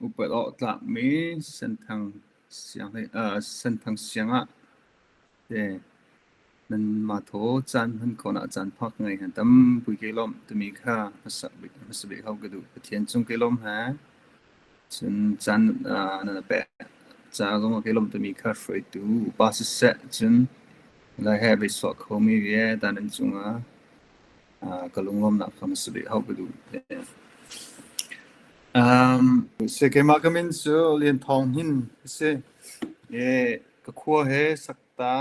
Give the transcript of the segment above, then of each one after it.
Upat awk tlakmi Senthang siang ah nan mathaw caan hman khawhnak caan phak ngei han tampi kai lawmh timi kha hmasa bik hau ka duh. Pathian cung kai lawm he cun caan nan pek ca zong ah kai lawmh timi kha hruaitu upa siseh cun lai he bei suah khomi vialte nan cungah ka lunglawmnak kha hmasa bik hau ka duh. Si keimah ka min cu Lian Thawng Hnin a si. Ka khua he Sakta,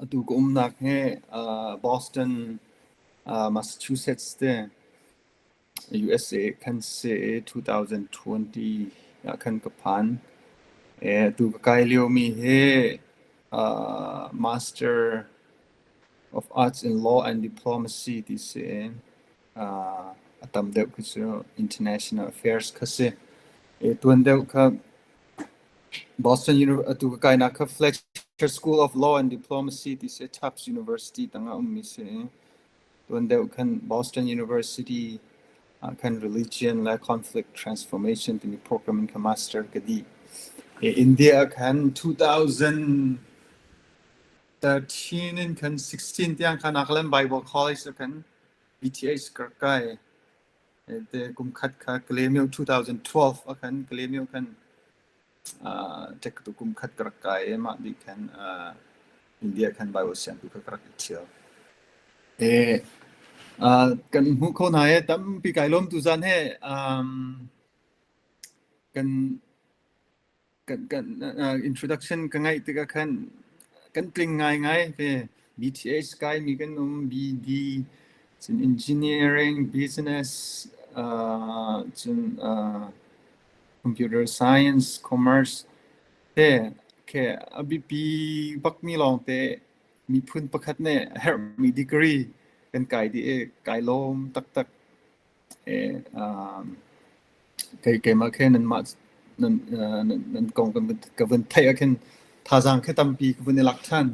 atu ka umnak hi Boston, Massachusetts te USA khan si i 2020 ah khan ka phan. Atu ka kai liomi hi Master of Arts in Law and Diplomacy ti si. A tam deuh khi cu international affairs kha si. Tuan deuh kha Boston atu ka kainak kha Fletcher School of Law and Diplomacy ti si Tufts University tangah ummi si. Tuan deuh khan Boston University ah khan Religion le Conflict Transformation timi program in kha master ka dih. India ah khan 2013 in khan 16 tiang khan Nagaland Bible College ah khan BTH ka rak kai. Te kum khat kha Kalemyo 2012 ah khan Kalemyo khan ṭek kum khat ka rak kai i mah dih khan India khan Bible siang tu kha ka rak i ṭhial. Kan hmuh kho hna i tampi kai lawm tuzan he kan kan introduction ka ngaih tikah khan kan tling ngaingai ve. BTH kai mi kan um, BD, cun engineering, business, cun computer science, commerce te khi a biapi bakmi lawngte miphun pakhat nih a herhmi degree kan kai dih i kai lawm taktak. Kei keimah khe nanmah nan nan kong ka vun theih ah khin thazaang khe tampi ka vun i lak ṭhan.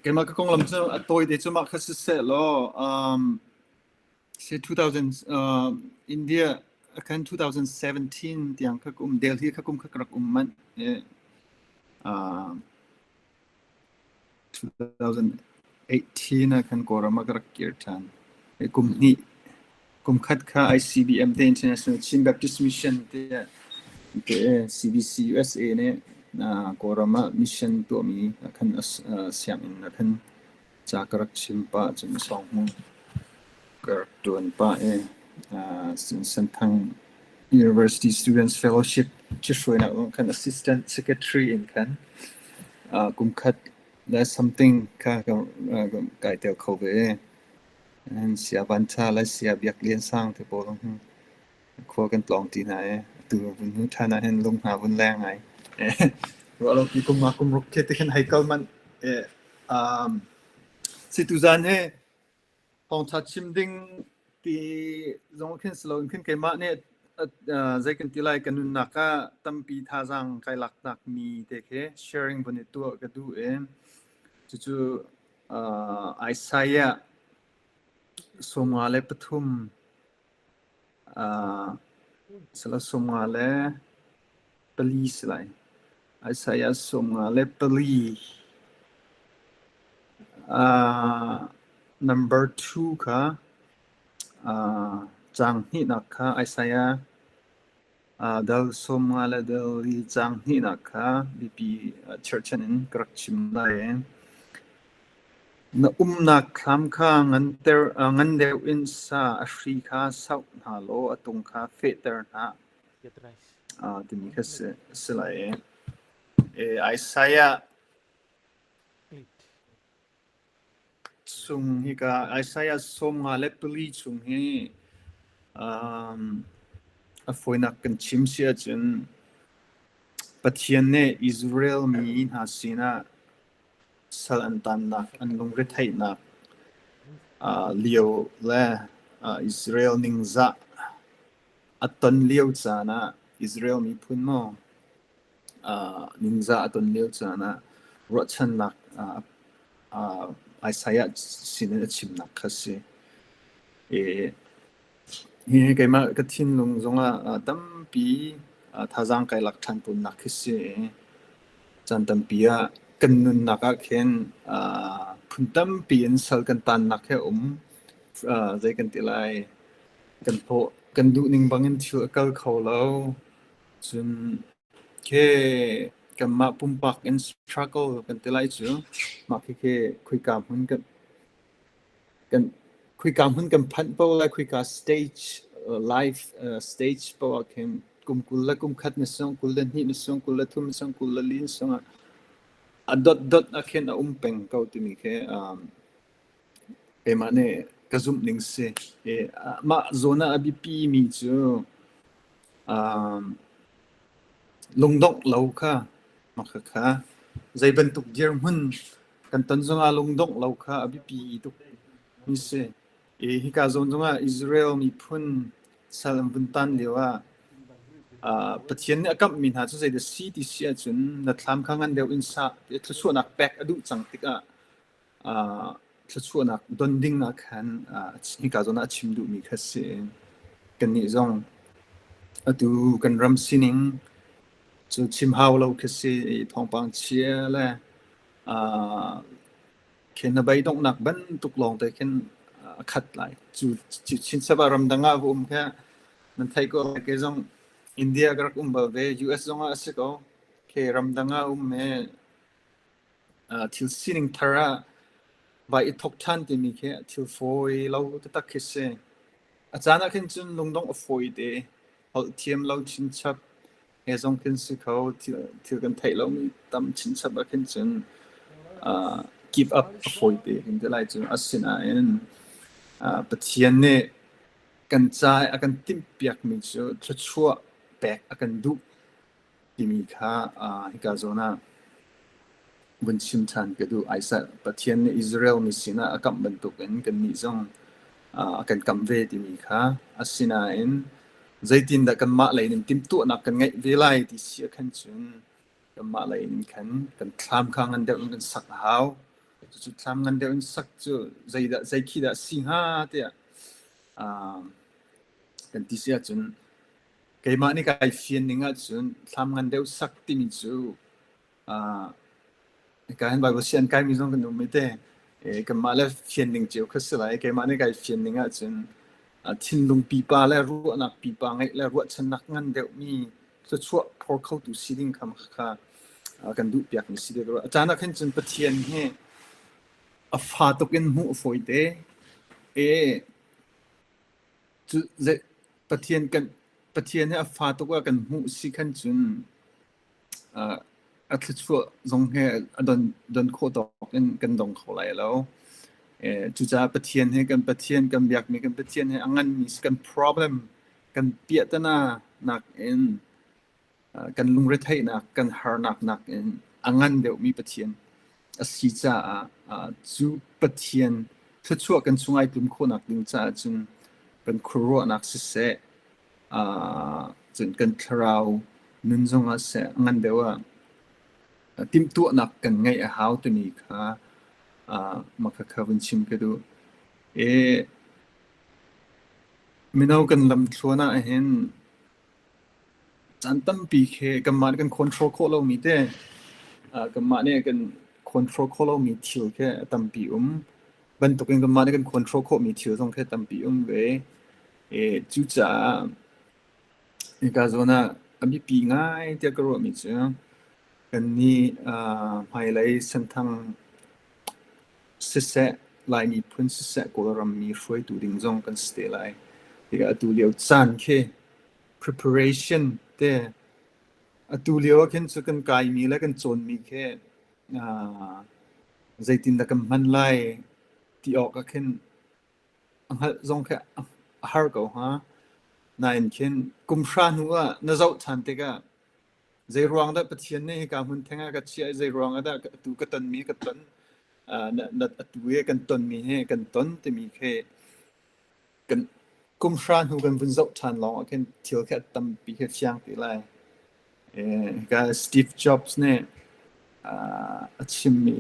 Keimah ka konglam cu a tawi te cu mah kha siseh law si 2000 India khan 2017 tiang kha ka um Delhi kha kum kha ka rak um manh. 2018 ah khan Kawlram ah ka rak kir ṭhan. Kum hnih, kum khat kha ICBM te International Chin Baptist Mission te te CBC USA nih Kawlram ah mission tuahmi khan sianginn ah khan ca ka rak chim pah cun sawng ka rak ṭuan pah i Senthang University Students Fellowship ṭhihruainak zong khan assistant secretary in khan kum khat le something kha kai tel kho ve i Saya Van Ṭha le Saya Biak Lian Sang te pawl khua kan tlawng ṭi hna i atu vun hnu ṭhan ah hin lung hna vun leng ngai. Ruah lo pi kum nga kum ruk khi ti khin hei kal manh. Si tuzan hi Thawngṭha chim ding ti zong khin si loin khin keimah nih zei kan ti lai ka nunnak ah tampi thazaang kai laknak mi te khi sharing vun i tuah ka duh i cucu Isaiah 53 sala 54 si lai. Isaiah 54 number 2 kha caang hnihnak kha Isaiah dal 50 le dal li caang hnihnak kha biapi cherhchan in ka rak chim lai. Na umnak thlam kha ngan deuh in sa, a hri kha sauh hna law a tung kha fehter hna. Timi kha si lai. Isaiah chung hika Isaiah 54 chung hi a fawinak kan chim si ahcun Pathian nih Israel mi hna sinah sal an tannak, an lungretheihnak lio le Israel ningzah a ton lio caan ah Israel miphun maw ningzah a ton lio caan ah ruahchannak Isaiah sin in a chimnak kha a si. Hi keimah ka thinlung zongah tampi thazaang kai lak ṭhan tawnnak khi si. Caan tampi ah kan nunnak ah khin phun tampi in sal kan taannak hi a um. Zei kan ti lai, kan hlawh kan duhning bangin thil a kal kho lo. Cun khi kanmah pumpak in struggle kan ti lai cu, mah khikhi khoika hmun kan Kan khoika hmun kan phanh paoh le khoika stage life stage paoh ah khin kum 20 le kum khat na sung, 22 na sung, 23 na sung, 24 na sung ah a dotdot ah khin a um peng ko timi khi keimah nih ka zumh ning si. Mah zawn ah a biapi mi cu lungdongh lo kha mah khakha zei bantuk dirhmun Kan ton zongah lungdongh lo kha a biapi tuk mi si. I hika zawn zongah Israel miphun sal an vun tan lio ah Pathian nih a kamhmi hna cu zeidah si ti si ahcun na thlam kha ngan deuh in sa ti thluachuahnak pek a duh cang tikah thluachuahnak don ding ah khan hika zawn ah a chim duhmi kha si. Kannih zong atu kan ram sining cu chim hau lo khi si i thawngpang chia le Khin na beidonghnak bantuk lawngte khin a khat lai. Cu chinchap ah ramdang ah va um kha nan theih ko lai. Kei zong India ka rak um bal ve. US zong ah a si ko. Khi ramdang ah um i thil sining thar ah vai i thok ṭhan timi khi thil fawi lo taktak khi si. A caan ah khin cun lungdongh a fawi te. Holh thiam lo chinchap he zong khin si kho. Thil kan theih lomi tam chinchap ah khin cun give up a fawi te kan ti lai cu. Asinain Pathian nih kan ca i a kan timhpiakmi cu thluachuah pek a kan duh timi kha hika zawn ah vun chim ṭhan ka duh. Isaiah Pathian nih Israel mi sinah a kamh bantukin kannih zong a kan kamh ve timi kha. Asinain zeitindah kanmah lei in timhtuahnak kan ngeih ve lai ti si ah khan cun kanmah lei in khan kan thlam kha ngan deuh in kan sak a hau. Cucu thlam ngan deuh in sak cu zeidah zei khi dah si hnga tiah kan ti si ahcun keimah nih kai fian ning ahcun thlam ngan deuh sak timi cu Hika hin Baibal sian kaimi zong kan um i te. Kanmah le fian ning cio kha si lai. Keimah nih kai fian ning ahcun thinlung pipa le ruahnak pipa ngeih le ruahchannak ngan deuhmi thluachuah phor khotu si ding kha kha kan duh piakmi si deuh. A caan ah khan cun Pathian hi a fa tuk in hmuh a fawi te. E cu Pathian kan Pathian hi a fa tuk ah kan hmuh si khan cun A thluachuah zong he a don khawh tawk in kan dong kho lai lo. Cucaah Pathian he kan Pathian kan biakmi kan Pathian he a nganmi kan problem kan piahtana nakin kan lungretheihnak kan harnak nakin a ngan deuhmi Pathian a si caah cu Pathian thluachuah kan chung ai tlum khawhnak ding caah cun kan khuaruahnak siseh Cun kan thlarau nun zongah seh a ngan deuh ah timhtuahnak kan ngeih a hau timi kha mah khakha vun chim ka duh. Mino kan lamthluan ahhin caan tampi khi kanmah nih kan control khawh lomi te kanmah nih kan control khawh lomi thil khi a tampi um. Bantukin kanmah nih kan control khawhmi thil zong khi a tampi um ve. Cucaah hika zawn ah a biapi ngai tiah ka ruahmi cu kannih hmailei Senthang siseh, Lai miphun siseh, Kawlram mi hruaitu ding zong kan si te lai. Tikah atu lio caan khi preparation te atu lio ah khin cu kan kaimi le kan cawnmi khi zeitindah kan hman lai ti awk ah khin A hngalh zong khi a har ko hnga. Nain khin kum hra hnu ah na zoh ṭhan tikah zeiruang dah Pathian nih hika hmun theng ah ka chiah i zeiruang ah dah atu ka tonmi ka ton, atu i kan tonmi hi kan ton timi khi kan kum hra hnu kan vun zoh ṭhan lawng ah khin thil khi a tampi khi a fiang ti lai. Hika Steve Jobs nih a chimmi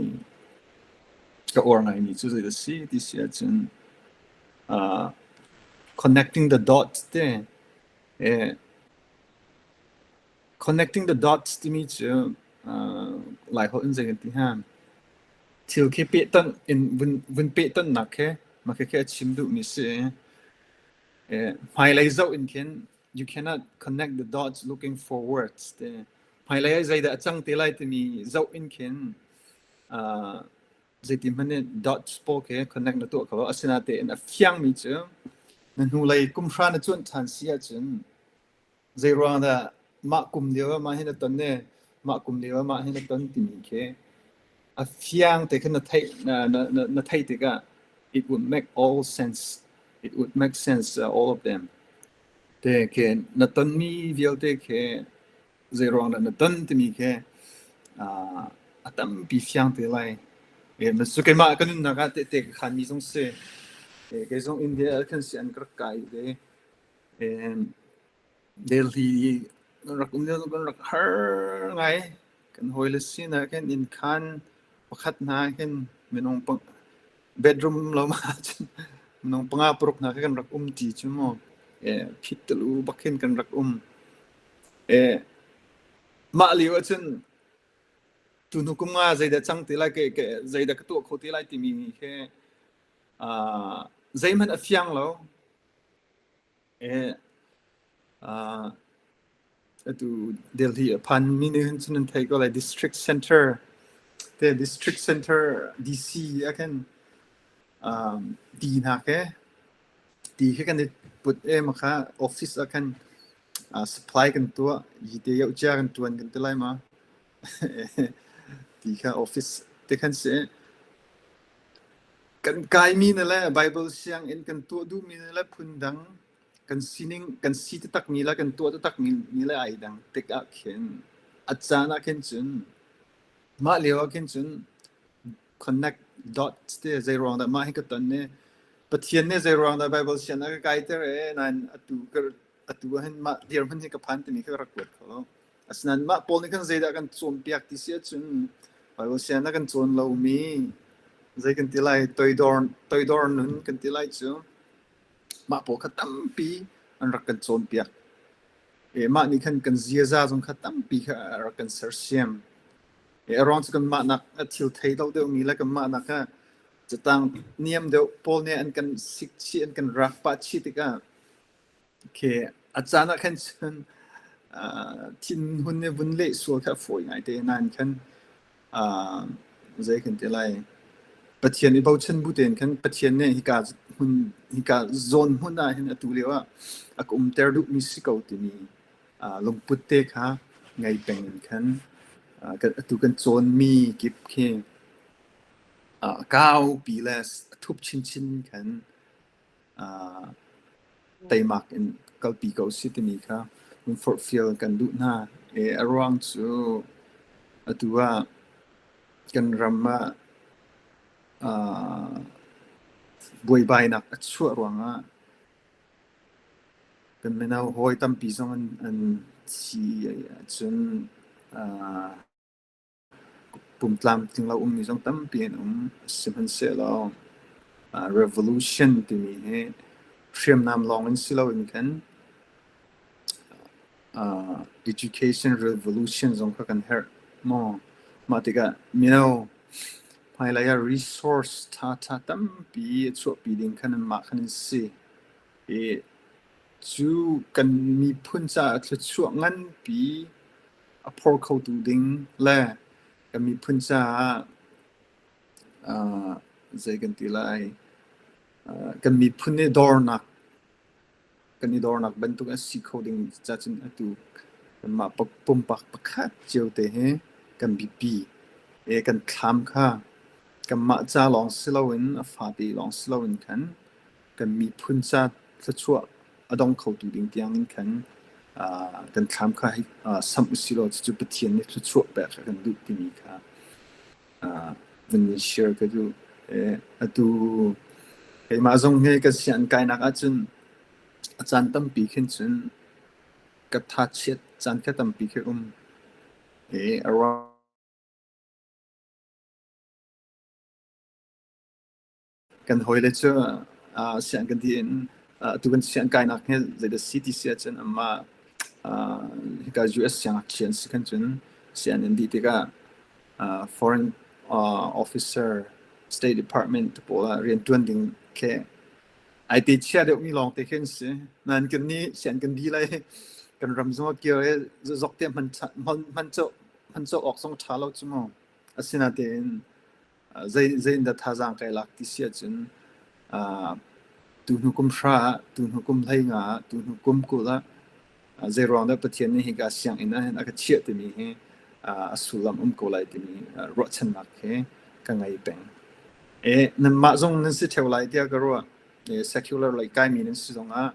ka uar ngaimi cu zei a si ti si ahcun. Connecting the dots te. Connecting the dots timi cu Laiholh in zei kan ti hnga? Thil khi pehtonh in vun pehtonhnak khi mah khikhi a chim duhmi si. Hmailei zoh in khin you cannot connect the dots looking forwards te. Hmailei ah zeidah a cang te lai timi zoh in khin zeiti hmanh in dots pawl khi connect na tuah kho lo. Asinain a fiangmi cu na hnulei kum hra na cuanh ṭhan si ahcun Zeiruang dah mah kum lio ah mah hi na ton i mah kum lio ah mah hi na ton timi khi a fiang te khin na theih na na na theih tikah it would make all sense. It would make sense all of them. Te khi na tonmi vialte khi zeiruang dah na ton timi khi a tampi fiang te lai. Cu keimah ka nunnak ah tehte ka khanmi zong si. Kei zong India ah khan si an ka rak kai ve. Delhi rak um lio kan rak har ngai. Kan hawile sinah khin innkhan pakhat hna khin minung bedroom lo ma cun minung panga paruk hna kha kan rak um ṭi cu mu. Phit talu bak khin kan rak um. Mah lio ahcun tuhnu kum nga zeidah cang ti lai, zeidah ka tuah kho ti lai timi khi zeihmanh a fiang lo. Atu Delhi a phanmi nih hin cun an theih ko lai. District Center te District Center DC ah khin ti hna khi ti khi kan i put em kha office ah khan supply kan tuah yi te yoh cia kan tuan kan ti lai ma ti kha office te khan si. Kan kaimi na le Baibal sianginn kan tuah duhmi na le phundang kan sining kan si taktakmi le kan tuah taktakmi le ai dang tikah khin a caan ah khin cun mah lio ah khin cun connect dots te zeiruang dah mah hi ka ton i Pathian nih zeiruang dah Baibal sianginn a ka kaiter e nain atu ka atu ah hin mah dirhmun hi ka phan timi kha ka rak ruat kho lo. Asinain mah pawl nih khan zeidah kan cawnpiak ti si ahcun Baibal sianginn ah kan cawn lomi zei kan ti lai toidor toidor nun kan ti lai cu mah pawl kha tampi an rak kan cawnpiak. E, mah nih khan kan ziaza zong kha tampi kha a rak kan sersiam. E, a ruang cu kanmah nak a thil thei deuh deuhmi le kanmah nak ah catang niam deuh pawl nih an kan sik chih an kan rak pah chih tikah Khi a caan ah khan cun thinhun nih vun leh sual kha a fawi ngaite nain khan zei kan ti lai Pathian i bochan bu tein khan Pathian nih hika hmun hika zawn hmun ah hin atu lio ah a ka umter duhmi si ko timi lungput te kha ngei peng in khan atu kan cawnmi kip khi a kaupi le a thup chinchin khan Teimak in kalpi ko si timi kha hun forhfial kan duh hna. A ruang cu atu ah kan ram ah buaibainak a chuah ruangah kan mino hawi tampi zong an thi ahcun Pumtlamtling lo ummi zong tampi an um. Sihmanhsehlaw revolution timi hi hriamnam lawng in si loin khan education revolution zong kha kan herh maw? Mah tikah mino hmailei ah resource ṭhaṭha tampi a chuahpi ding khan anmah khan an si. I cu kan miphun caah thluachuah nganpi a phor khotu ding le kan miphun caah zei kan ti lai kan miphun i dornak kan i dornak bantuk a si kho ding ca cun atu kanmah pumpak pakhat cio te hi kan biapi i kan thlam kha kanmah ca lawng si loin a fate lawng si loin khan kan miphun ca thluachuah a dong khotu ding tiangin khan kan thlam kha samh usih law cucu Pathian nih thluachuah pek a kan duh timi kha van in share ka duh. Atu keimah zong hi ka sianginn kainak ahcun a caan tampi khin cun ka thachiat caan kha tampi khi um. A ruang Kan hawile cu sianginn kan dih in Atu kan sianginn kainak hi zeidah si ti si ahcun amah hika US siangngakchia an si khan cun sianginn dih tikah foreign officer State Department te pawl ah rianṭuan ding khi ai te chia deuhmi lawngte khi an si. Nain kannih sianginn kan dih lai kan ram zong a kir i zok te hman hman hman cawk awk zong ṭha lo cu mu. Asinain Zei zei in dah thazaang kai lak ti si ahcun tuhnu kum hra ah, tuhnu kum 15 ah, tuhnu kum 20 ah zeiruang dah Pathian nih hika sianginn ah hin a ka chiah timi hi a sullam um ko lai timi ruahchannak hi ka ngei peng. E, nanmah zong nan si ṭheo lai tiah ka ruah. E, secular lei kaimi nan si zongah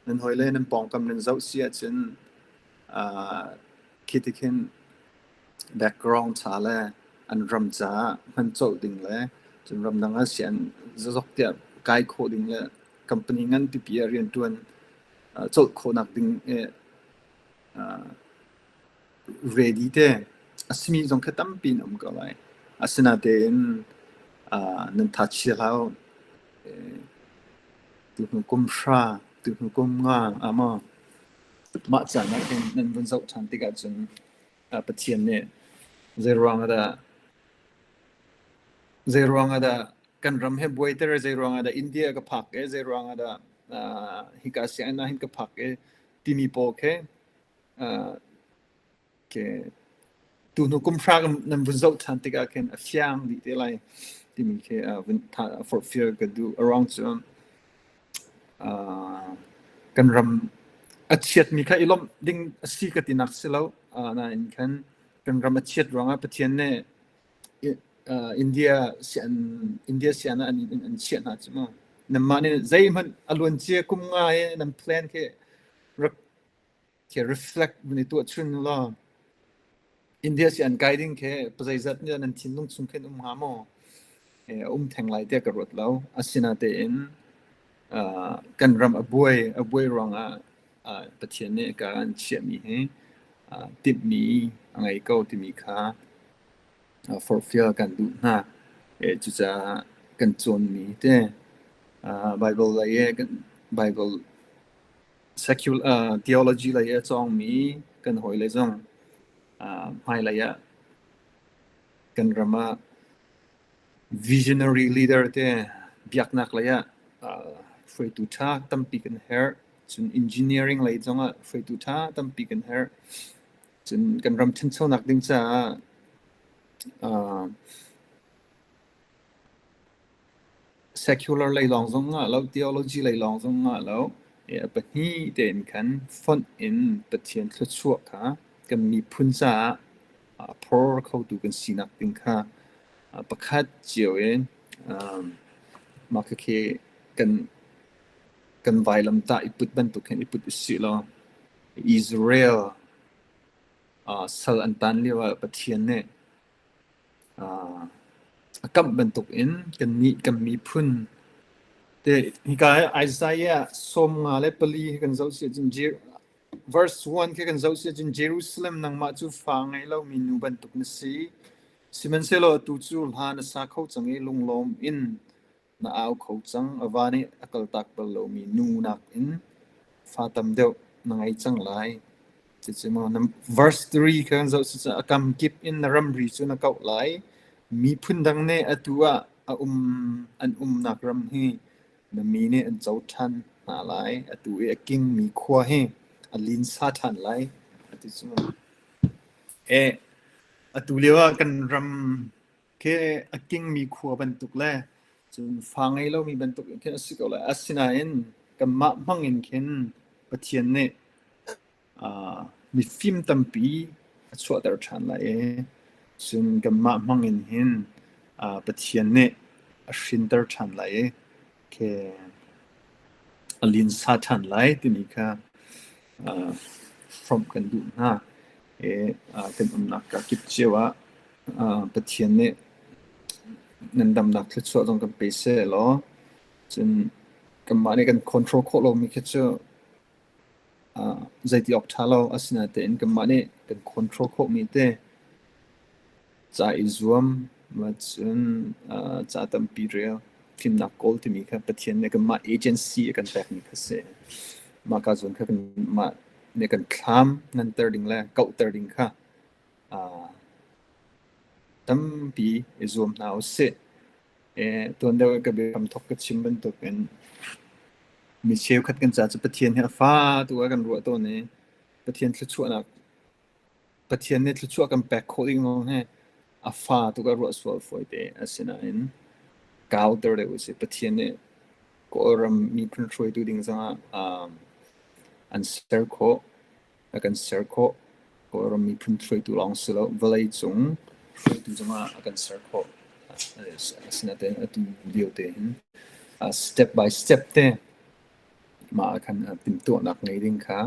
nan hawile nan pawngkam nan zoh si ahcun khi ti khin background ṭha le an ram caah hman colh ding le cun ramdang ah sian zazok tiah kai khawh ding le company ngan pipi ah rianṭuan colh khawhnak ding ready te a simi zong kha tampi in um ko lai. Asinain nan tha chia hlah u. Tuhnu kum hra, tuhnu kum nga ah maw mah caan ah khin nan vun zoh ṭhan tikah cun Pathian nih zeiruang ah dah zeiruang ah dah kan ram he buaiter zeiruang ah dah India ka phak e zeiruang ah dah hika sianginn ah hin ka phak e timi pawl khi ke tuhnu kum hra nan vun zoh ṭhan tikah khin a fiang dih te lai timi khi vun forhfial ka duh. A ruang cu kan ram a chiatmi kha i lawmh ding a si ka tinak si lo. Nain khan kan ram a chiat ruangah Pathian nih India sian India sian ah an chiah hna cu mu. Nanmah nih zeihmanh a luancia kum nga i nan plan khi rak khi reflect vun i tuah chun law India si an kai ding khi pazeizat nih nan thinlung chung khin um hnga maw? A um theng lai tiah ka ruat lo. Asinatein kan ram a buai a buai ruangah Pathian nih ka an chiahmi hi timhmi a ngei ko timi kha forhfial kan duh hna. Cucaah kan cawnmi te Bible lei i kan Bible Secular theology lei a cawngmi kan hawile zong hmailei ah kan ram ah visionary leader te biaknak lei ah hruaitu ṭha tampi kan herh. Cun engineering lei zongah hruaitu ṭha tampi kan herh. Cun kan ram ṭhanchonak ding caah Secular lei lawng zong ngah lo, theology lei lawng zong ngah lo. A pahnih tein khan fonh in Pathian thluachuah kha kan miphun caah a phor khotu kan sinak ding kha pakhat cio in mah khikhi kan kan vailamtah i put bantuk khin i put usih law Israel sal an tan lio ah Pathian nih A kamh bantukin kannih kan miphun te hika hi Isaiah 54 hi kan zoh si ahcun verse 1 khi kan zoh si ahcun Jerusalem nangmah cu fa ngei lomi nu bantuk na si. Sihmanhsehlaw atu cu hla na sa kho cang i lunglawm in Na au kho cang. A va nih a kaltak bal lomi nu nakin fa tam deuh na ngei cang lai. Cucu maw na verse 3 kha kan zoh si a kam kip in na ramri cu na kauh lai. Miphun dang nih atu ah a um an umnak ram hi na mi nih an co ṭhan hna lai. Atu i a kingmi khua hi a linsa ṭhan lai. Ati cu. Eh, atu lio ah kan ram khi a kingmi khua bantuk le cun fa ngei lomi bantuk in khin a si ko lai. Asinain kanmah hmang in khin Pathian nih mifim tampi a chuahter ṭhan lai i cun kanmah hmang in hin Pathian nih a hrinter ṭhan lai i khi a linsa ṭhan lai timi kha hrawmh kan duh hna. I kan umnak kip cio ah Pathian nih ngandamnak thluachuah zong kan pe seh law cun kanmah nih kan control khawh lomi khi cu zeiti awk ṭha lo. Asinain kanmah nih kan control khawhmi te ca i zuam cun ca tampi rel. Fimnak kawl timi kha Pathian nih kanmah agency a kan pekmi kha si. Mah ka zawn kha kanmah nih kan thlam nganter ding le kauhter ding kha tampi i zuam hna usih. Tuan deuh i ka biakam thawk ka chim bantukin mi cheukhat kan ca cu Pathian hi a fa tu ah kan ruah tawn i Pathian thluachuahnak Pathian nih thluachuah kan pek khawh ding lawng hi a fa tu ka ruah sual fawi te. Asinain kauter deuh usih. Pathian nih Kawlram miphun hruaitu ding zongah an ser khawh. A kan ser khawh. Kawlram miphun hruaitu lawng si lo, vawleicung hruaitu zongah a kan ser khawh. Asinain atu lio te hin step by step te mah ah khan timhtuahnak ngei ding kha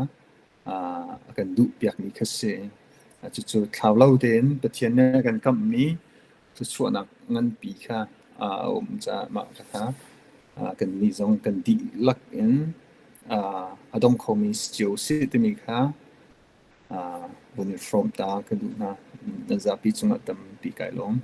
a kan duhpiakmi kha si. Cucu thlau lo tein Pathian nih a kan kamhmi thluachuahnak nganpi kha a um caah mah kha kannih zong kan dihlak in a dong khomi si cio usih timi kha vun i hrawm ta ka duh hna. Nan zapi cungah tampi kai lawm.